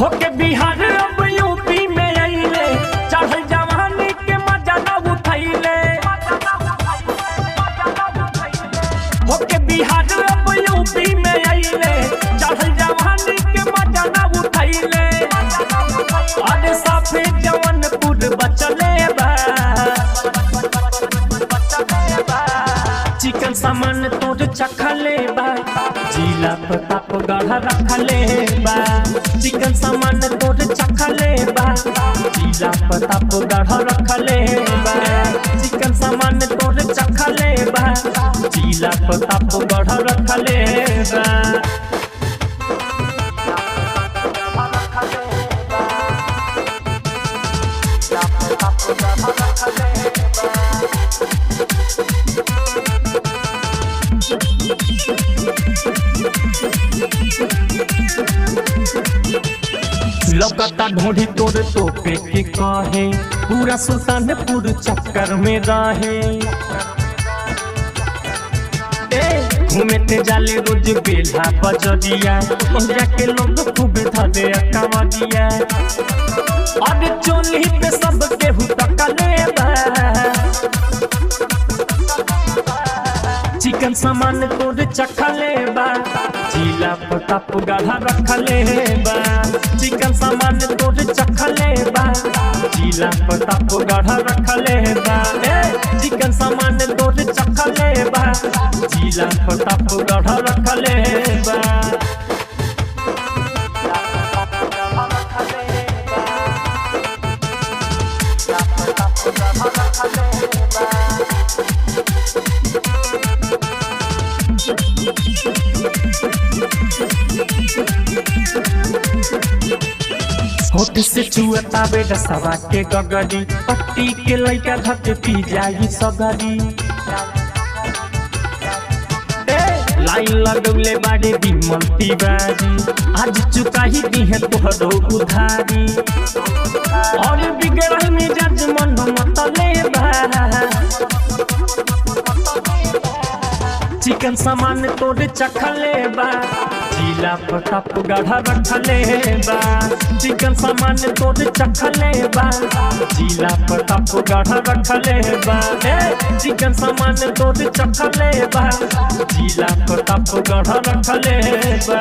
होके बिहार अब यूपी में अइले, चढ़ल जवानी के मजा ना उठैले। होके बिहार अब यूपी में अइले, चढ़ल जवानी के मजा ना उठैले। अरे साफे जवनपुर बचले बा, चिकन सामान तोर चखले बा, जिला प्रतापगढ़ रखले बा। चिकन सामान तोर चखले बा, जिला प्रतापगढ़ रखले बा। चिकन सामान तोर चखले बा, जिला प्रतापगढ़ रखले बा। लौकता ढोढ़ी तोर तोपे के कहे, पूरा सुल्तानपुर चक्कर में रहे। ए घूमे ते जाले रोज बेला बजरिया, ओजा के लोग खूब धरे अकवरिया। अरे चोली पे सब केहू तकले बा, चिकन सामान तोर चखले बा, जिला प्रतापगढ़ रखले बा। चिकन सामान तोर चखले बा, जिला प्रतापगढ़ रखले बा। ए चिकन सामान तोर चखले बा, जिला प्रतापगढ़ रखले बा। होठ से चुअता बेडसवा के गगरी, पट्टी के लइका धक पी जाई सगरी। ए लाइन लगौले बाड़े बिमल तिवारी, आज चुकाही दिहे तोहरो उधारी। और बिगड़ल मिजाज मन मतले बा, चिकन सामान तोर चखले बा, जिला प्रतापगढ़ रखले बा। चिकन सामान तोर चखले बा, जिला प्रतापगढ़ रखले बा। ए चिकन सामान तोर चखले बा, जिला प्रतापगढ़ रखले बा।